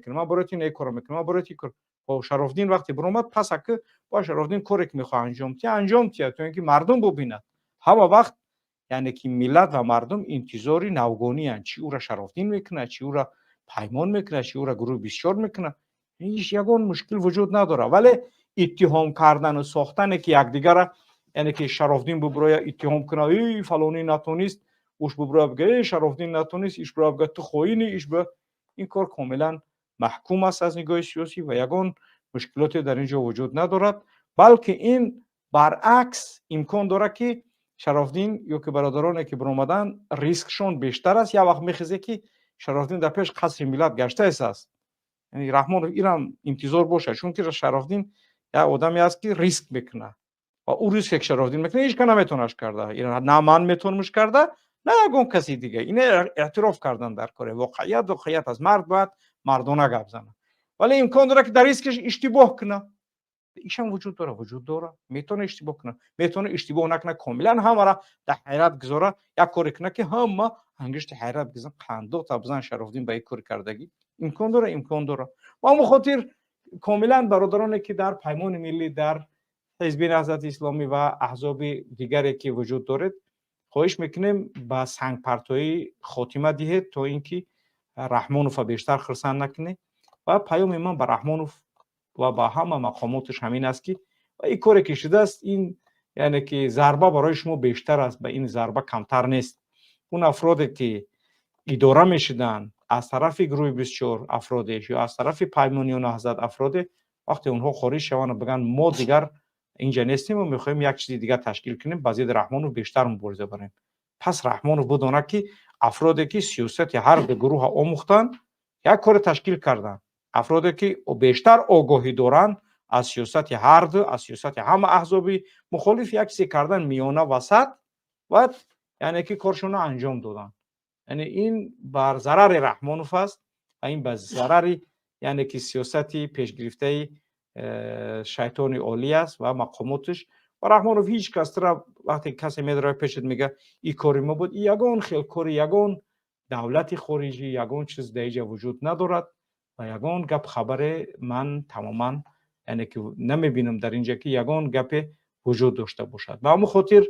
Мекунам, ман барои ту ин корро мекунам, ман барои ту кор. Шарофдин вақте биромад, пас аки бо Шарофдин коре ки мехоҳ анҷом тия, анҷом тия, то ин ки мардум бубинад. Ҳама вақт, яъне ки миллат ва мардум интизори навгониянд: чӣ ӯра Шарофдин мекунад, чӣ ӯра Паймон мекунад, чӣ ӯра гурӯҳи 24 мекунад. Ҳеҷ ягон мушкил вуҷуд надорад. Вале иттиҳом кардану сохтане, ки якдигара, яъне ки Шарофдин буброя, иттиҳом кунад: «Эй, фалонӣ натонист», уш буброя, бига: «Эй, Шарофдин натонист», иш буброя, бига: «Ту хоинӣ», иш. Ин кор комилан маҳкум аст аз нигоҳи сиёсӣ ва ягон мушкилоте дар ин ҷо вуҷуд надорад, балки ин баръакс имкон дорад, ки Шарофдин ё ки бародароне, ки биромаданд, рискшон бештар аст. Як вақт мехезе, ки Шарофдин дар пеш Қасри Миллат гаштаест. Яъне Раҳмонов инам интизор бошад, чунки Шарофдин як одаме аст, ки риск мекунад, ва ӯ риске, ки Шарофдин мекунад, ҳеҷ кас наметавонаш карда. На ман метавонамш карда, на ягон каси дига. Ина эътироф кардан дар коре. Воқеият воқеият аст, мард бояд мардона гап занад. Вале имкон дорад, ки дар рискаш иштибоҳ кунад. Ишам вуҷуд дорад, вуҷуд дорад. Метавона иштибоҳ кунад, метавона иштибоҳ накунад, комилан ҳамаро дар ҳайрат гузора, як коре кунад, ки ҳама ангишти ҳайрат бизан, қандота бизан: Шарофдин ба ин кори кардагӣ. Имкон дорад, имкон дорад. Ба ҳамон хотир комилан бародароне, ки дар Паймони Миллӣ, дар Ҳизби Наҳзати Исломӣ ва аҳзоби дигаре, ки вуҷуд доред, хоҳиш мекунем, ба сангпартоӣ хотима диҳед, то ин ки Раҳмонова бештар хурсанд накунед. Ва паёми ман ба Раҳмонов ва ба ҳама мақомоташ ҳамин аст, ки ин коре, ки шудааст, ин, яъне ки зарба барои шумо бештар аст, ба ин зарба камтар нест. Он афроде, ки идора мешуданд аз тарафи гурӯҳи 24 афродеш ё аз тарафи Паймон ё Наҳзат афроде, вақте онҳо хориҷ шаванд, бигӯянд: «Мо дигар инҷа нестем ва мехоҳем як чизи дигар ташкил кунем, ба зидди Раҳмонов бештар мубориза барем», пас Раҳмонов бидонад, ки афроде, ки сиёсати ҳар ду гурӯҳа омӯхтанд, як коре ташкил карданд, афроде, ки бештар огоҳӣ доранд аз сиёсати ҳарду, аз сиёсати ҳама аҳзоби мухолиф, як чизе кардан миёна, васат ва яъне ки коршонро анҷом доданд. Яъне ин бар зарари Раҳмонов аст ва ин ба зарари, яъне ки сиёсати пешгирифтаи шайтони олӣ аст ва мақомоташ ва Раҳмонов. Ҳеҷ кас тра вақте касе медарояд пешат, мега: «Ин кори мо буд», ягон хел кори ягон давлати хориҷӣ, ягон чиз дар инҷа вуҷуд надорад ва ягон гап хабаре ман тамоман, яъне ки намебинам дар инҷа, ки ягон гапе вуҷуд дошта бошад. Ба ҳамон хотир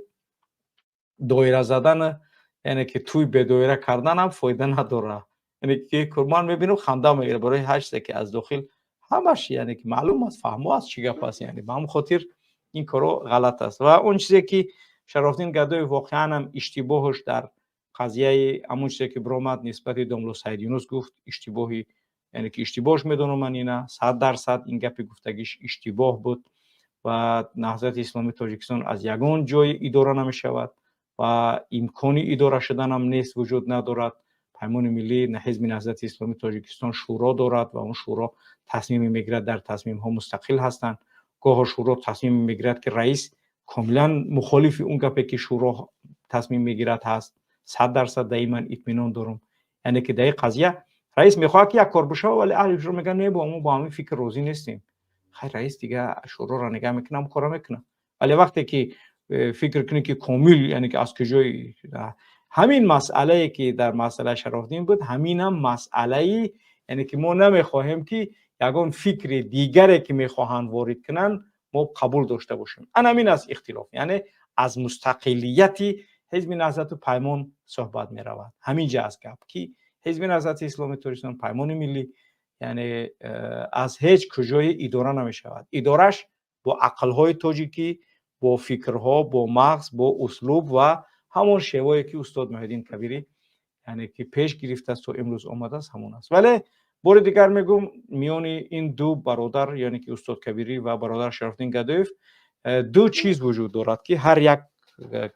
доира задан, яъне ки тӯй бедоира карданам фоида надорад. Яъне ки ман мебинам, ханда мегирад барои ҳар чизе, ки аз дохил ҳамаш, яъне ки маълум аст, фаҳмо аст, чӣ гап аст. Яъне ба ҳамон хотир ин корҳо ғалат аст. Ва он чизе, ки Шарофдин Гадоев воқеан ҳам иштибоҳаш дар қазияи ҳамон чизе, ки биромад, нисбати домло Саид Юнус гуфт, иштибоҳи, яъне ки иштибоҳш медонам ман ина 100%. Ин гапи гуфтагиш иштибоҳ буд ва Наҳзати Исломии Тоҷикистон аз ягон ҷой идора намешавад ва имкони идора шуданам нест, вуҷуд надорад. Паймони Миллӣ, Ҳизби Наҳзати Исломии Тоҷикистон шӯро дорад ва он шӯро тасмиме мегирад, дар тасмимҳо мустақил ҳастанд. Гоҳо шӯро тасмиме мегирад, ки раис комилан мухолифи он гапе, ки шӯро тасмим мегирад, ҳаст. 100% дар ин ман итминон дорам. Яъне ки дар ин қазия раис мехоҳад, ки як кор бишавад, вале аҳли шӯро мегӯянд: «Не, бо мо бо ҳамин фикр розӣ нестем». Хай, раис дига шӯроро нигаҳ мекунад, ҳам кора мекунад. Вале вақте ки фикр кунӣ, ки комил, яъне ки аз куҷои ҳамин масъалае, ки дар масъалаи Шарофдин буд, ҳаминам масъалаи, яъне ки мо намехоҳем, ки ягон фикри дигаре, ки мехоҳанд ворид кунанд, мо қабул дошта бошем. Ан ҳамин аст ихтилоф. Яъне аз мустақилияти Ҳизби Наҳзату Паймон суҳбат меравад. Ҳамин ҷа аст гап, ки Ҳизби Наҳзати Исломии Тоҷикистон, Паймони Миллӣ, яъне аз ҳеҷ куҷое идора намешавад. Идораш бо ақлҳои тоҷикӣ, бо фикрҳо, бо мағз, бо услуб ва ҳамон шевое, ки устод Муҳиддин Кабирӣ, яъне ки пеш гирифтааст, то имрӯз омадааст, ҳамон аст. Вале бори дигар мегӯм, миёни ин ду бародар, яъне ки устод Кабирӣ ва бародар Шарофдин Гадоев, ду чиз вуҷуд дорад, ки ҳар як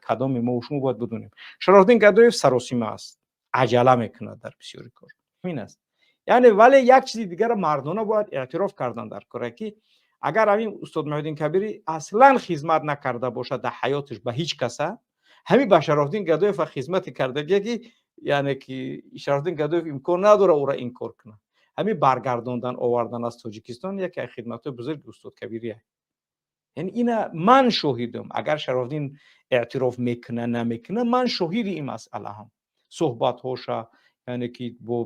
кадоми мо шумо бояд бидонем. Шарофдин Гадоев саросима аст, аҷала мекунад дар бисёри кор, ҳамин аст. Яъне вале як чизи дигарро мардона бояд эътироф кардан дар кора, ки агар ҳамин устод Муҳиддин Кабирӣ аслан хизмат накарда бошад дар ҳаёташ ба ҳеҷ каса, ҳамин ба Шарофдин Гадоев хизмати кардагие, ки яъне ки Шарофдин Гадоев имкон надорад ӯро инкор кунад. Ҳамин баргардондан, овардан аз Тоҷикистон яке аз хидматҳои бузурги устод Кабирия. Яъне ина ман шоҳидам. Агар Шарофдин эътироф мекуна, намекуна, ман шоҳиди ин масъалаам. Суҳбатҳоша, Яъне ки бо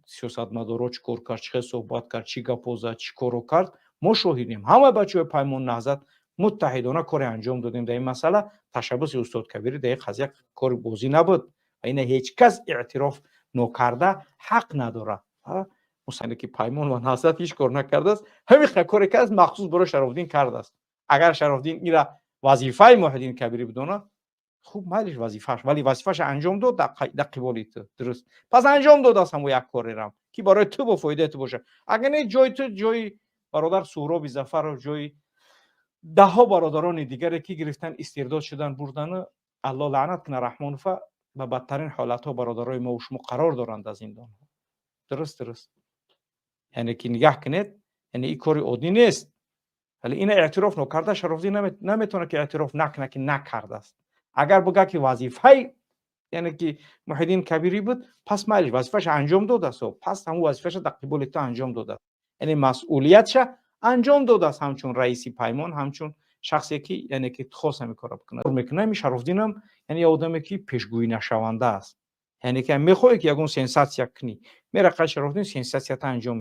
сиёсатмадоро чӣ кор кард, чӣ хел суҳбат кард, чӣ гапҳо зад, чӣ корро кард, мо шоҳидем. Ҳамаи бачаҳои Паймон, Наҳзат муттаҳидона коре анҷом додем дар ин масъала. Ташаббуси устод Кабирӣ дар ин қазия кори бозӣ набуд ва ина ҳеҷ кас эътироф нокарда ҳақ надорад. Яъне ки Паймон ва Наҳзат ҳеҷ кор накардааст, ҳамин коре кардааст, махсус барои Шарофдин кардааст. Агар Шарофдин ира вазифаи Муҳиддин Кабирӣ бидонад, хуб, майлиш, вазифааш, вале вазифааш анҷом дод дар қиболи ту, дуруст? Пас анҷом додааст ҳамон як корерам, ки барои ту бо фоидаи ту бошад. Агар не, ҷои ту, ҷои бародар Суҳроби Зафаров, ҷои даҳҳо бародарони дигаре, ки гирифтан, истирдод шудан, бурдану, Алло лаънат кунад Раҳмонова, ба бадтарин ҳолатҳо бародарои мо шумо қарор доранд дар зиндонҳо. Дуруст. Яъне ки нигаҳ кунед, яъне ин кори оддӣ нест, вале ина эътироф нокарда Шарофдин наметавонад, ки эътироф накунад, ки накардааст. Агар бигӯяд, ки вазифаи, яъне ки Муҳиддин Кабирӣ буд, пас майлиш, вазифаша анҷом додааст. Пас ҳамун вазифаша дар қиболи ту анҷом додааст, яъне масъулиятша анҷом додааст ҳамчун раиси Паймон, ҳамчун шахсе, ки, яъне ки хост ҳамин корро бикунад, мекунад. Ҳамин Шарофдинам, яъне як одаме, ки пешгӯӣ нашаванда аст. Яъне ки мехоҳӣ, ки ягон сенсатсия кунӣ, мераққад Шарофдин, сенсатсията анҷом.